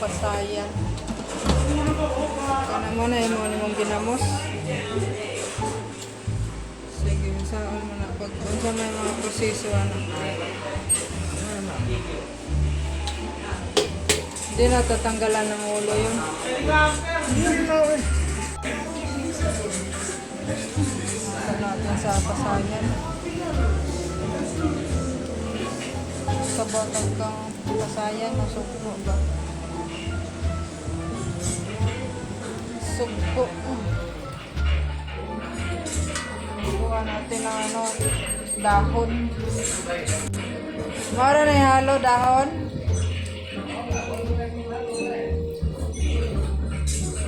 pasayan. Kana mo na imo nimong ginamos. Sige, saan mo na pag unsa may mga proseso ano. Hindi na tatanggalan ng ulo yun. Ito natin sa pasayan. Sa batag kang pasayan, nasugpo ba? Sugpo. Kuha natin ng ano, dahon. Mara na yung halo, dahon.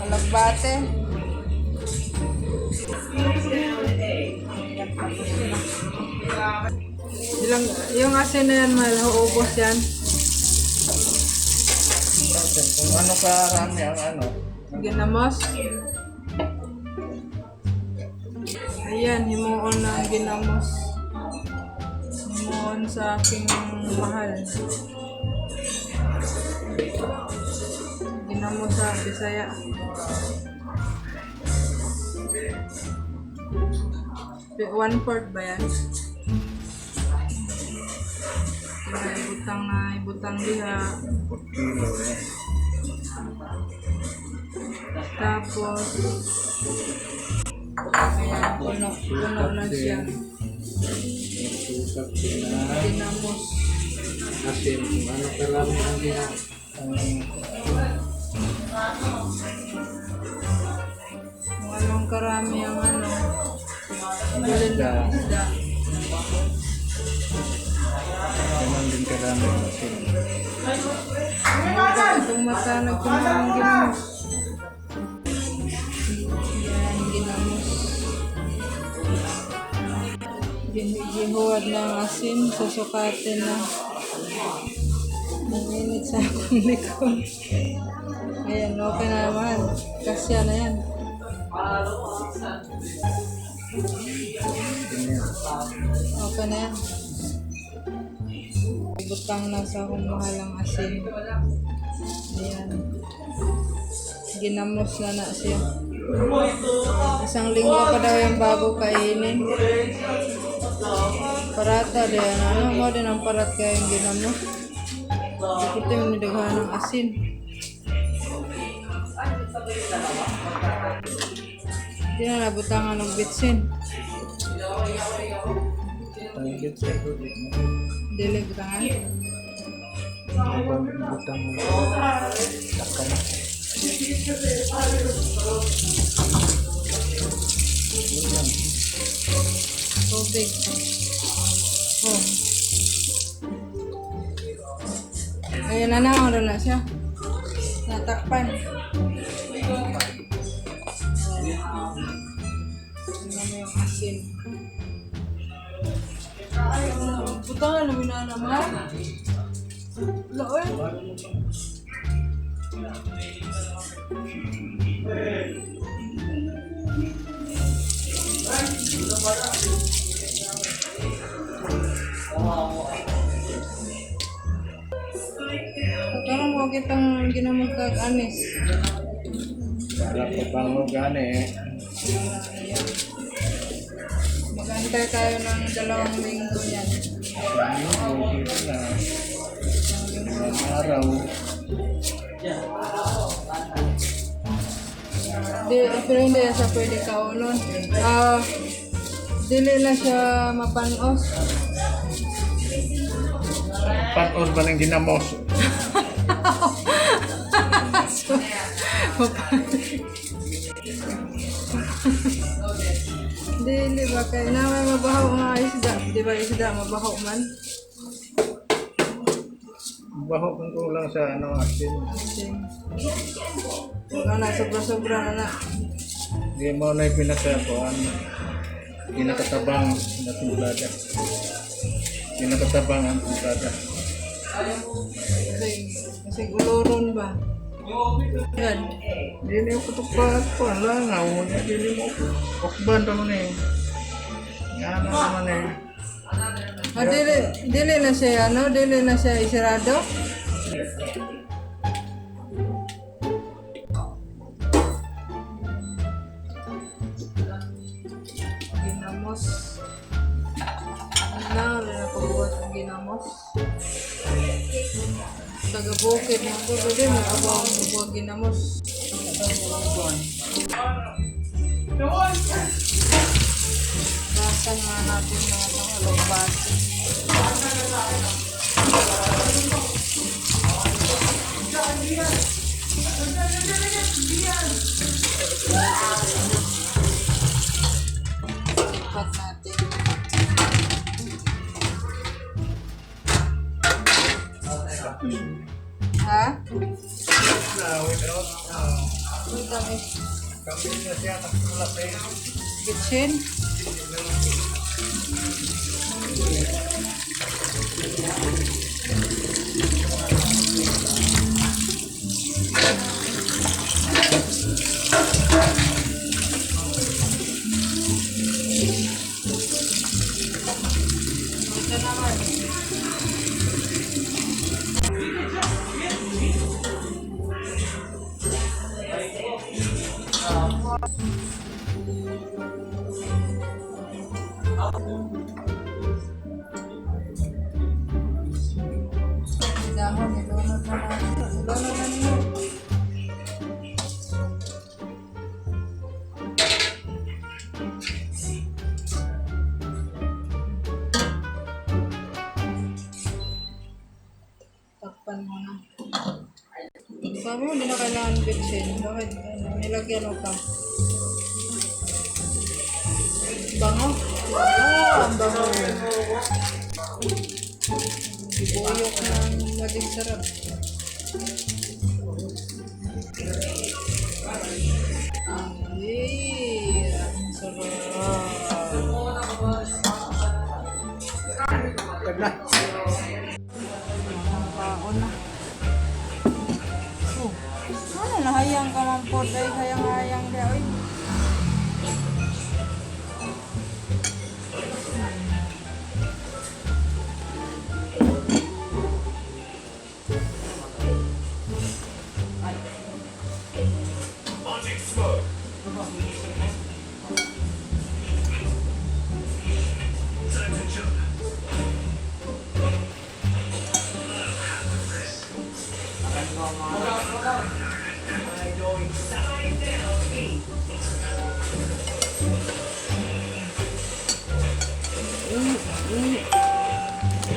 Alagbate. Ilang, yung asin na yan, mahal, huubos yan. Kung ano karami ang ano. Ginamos. Ayan, himuon na ang ginamos. Himuon sa aking mahal. Ginamos sa Bisaya. One fourth ba yan? Ibutang na, ibutang diha. 4 kilo eh. Tapos, ayan, puno, puno na siya. 2 cups na Ginamos. Asin. Kung ano karami ang ang Kung anong karami ang ano, bilhin ng isda. Ganun din karami ang asin. Itong mata nagpuno ang ginamos. Yan, ginamos. Gihuwad ng asin, susukatin na. Ang init sa akong likod. Ayan, okay na naman. Kasya na yan. Ganyan. Okay na yan. Butang na sa akong mahalang asin. Ayan. Ginamos na na siya. Isang linggo pa daw yung bago kainin. Parata din. Ano mo din ang parat kaya yung ginamos. Ito yung nidaghan ng asin. Hindi na nabutangan ng bitsin. Tangkit sa ito. Dili butangan. Butang mo. Takay. Tubig. Oh. Ayan na na, ano na siya. Natakpan. Tingnan mo yung asin. Ay, ano, butangan namin na naman. Laoy. Karon mo kitang ginamugkag anis. Para pabango gani eh. Ayan. Magantay tayo ng 2 linggo yan. Linggo, dito na. 2 linggo. Araw. Di, pero hindi siya pwede kaunon. Ah, dili na siya mapanos. Patos ba ng ginamos? So, dili ba kay na may mabaho nga isda, di ba isda mabaho man? Baho kung kulang sa ano asin. Kasi, wala na, sobra-sobra na na. Di mo na yung pinakakuan. Pinakatabang na timplada. Pinakatabang ang timplada. Kasi, kasi guloron ba? Yan. Di niyo kutukpat ko lang. Ako di mo okban naman eh. Nga na naman eh. Ah, dili, dili na siya, ano? Dili na siya isirado? ginamos. Taga bukid mo ko pwede mo kabaw mo buwag ginamos. Gasan nga natin mga itong alugbati. Lipat natin. Ha? Na, without, Uy, dami. kami na siya, nakatulak eh. Bitchin. Ito naman. Dahon, nilunod na natin. Nilunod na niyo. Takpan mo na. Sabi mo, hindi na kailangan bitsin. Bakit? Ano, nilagyan mo pa. Bango? Ah, ang bango. Bubuyok ng magic sarap. Ay, ang sarap. Tagna. Baon na. Oh, ano nahayang ka man po? Ay, hayang-hayang ka. Ay.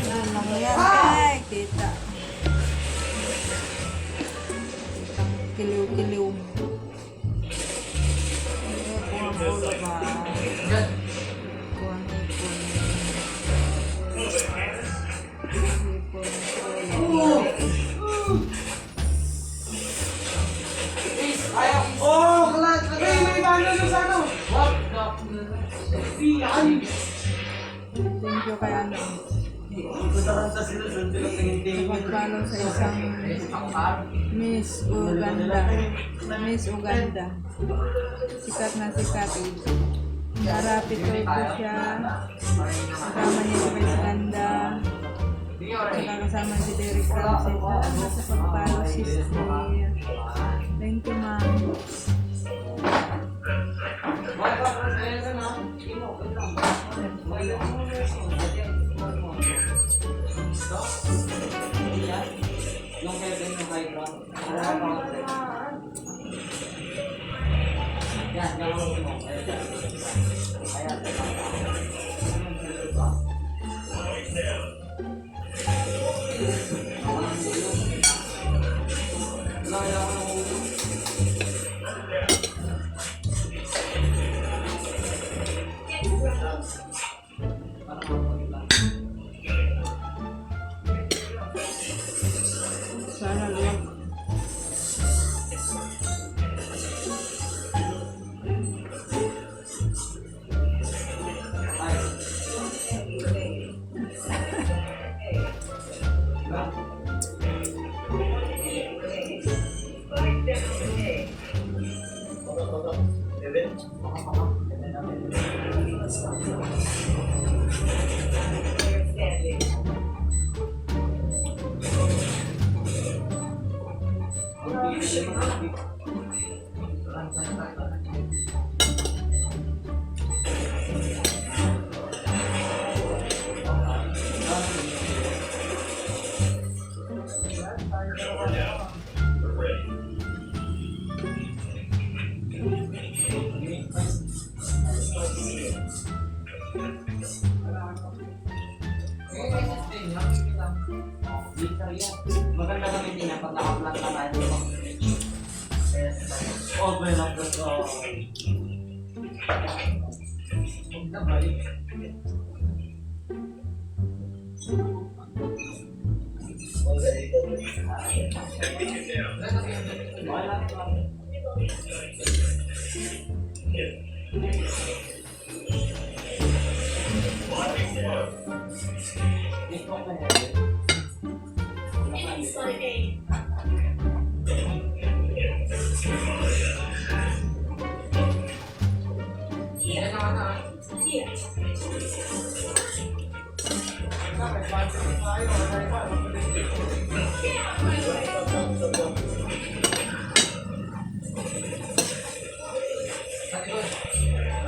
Yan lang yan. Ay, kita. Kitang kiliw-kiliw. Ay, kuha ko ba? Kuha ipon. Ipon ko. Oh, kalat! Ay, may bano sa ano? What the? Ay! Thank you kay ano. Pagpalo sa isang Miss Uganda. Miss Uganda. Sikat na sikat. Harapit ko siya. Kasama niya si Vice Ganda. Saka kasama si Derek Ramsey. Salamat sa pagpalo, sister. Thank you, ma'am. Sana luwag. Maganda gamitin yan pag naka-flat na tayo dito. Open up the door. Huwag na balik. Okay lang, okay. Dito ako na.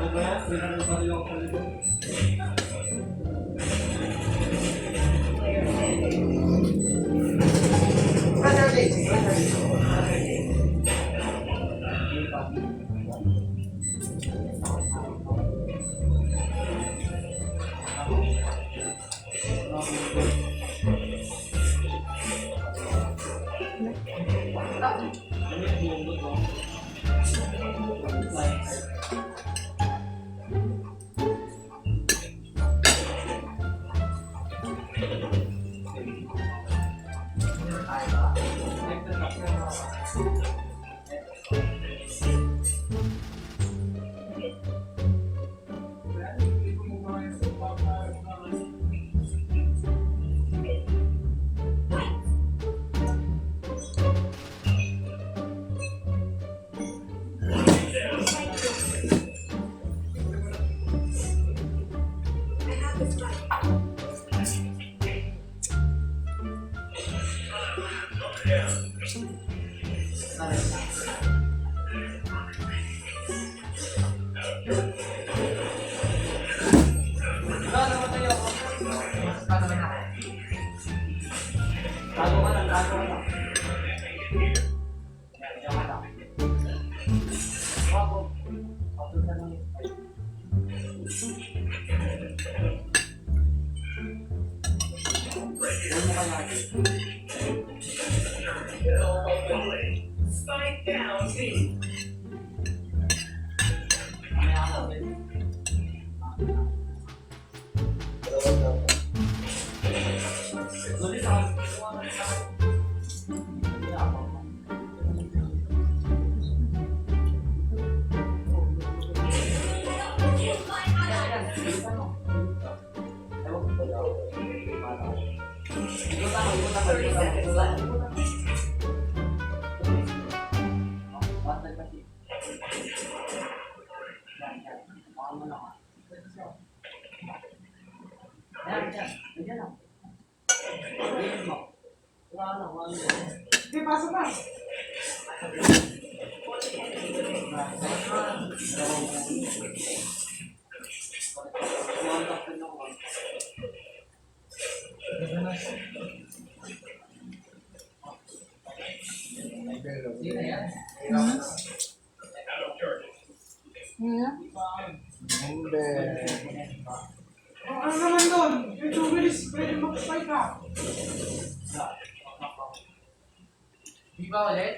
Ano ba yan? Binaril-baril ako sa likod. Tago ka lang, tago ka lang. Yan, diyan ka lang. Wag, wag. Papunta lang yun. Huwag mo kaya. Mamaya ka ulit. Ulit ako. Hindi ako. Hindi, pasok na. Ano? Hindi. Oh, ano naman doon? Yung 2 minutes, pwede mag-spike ka. Di ba ulit?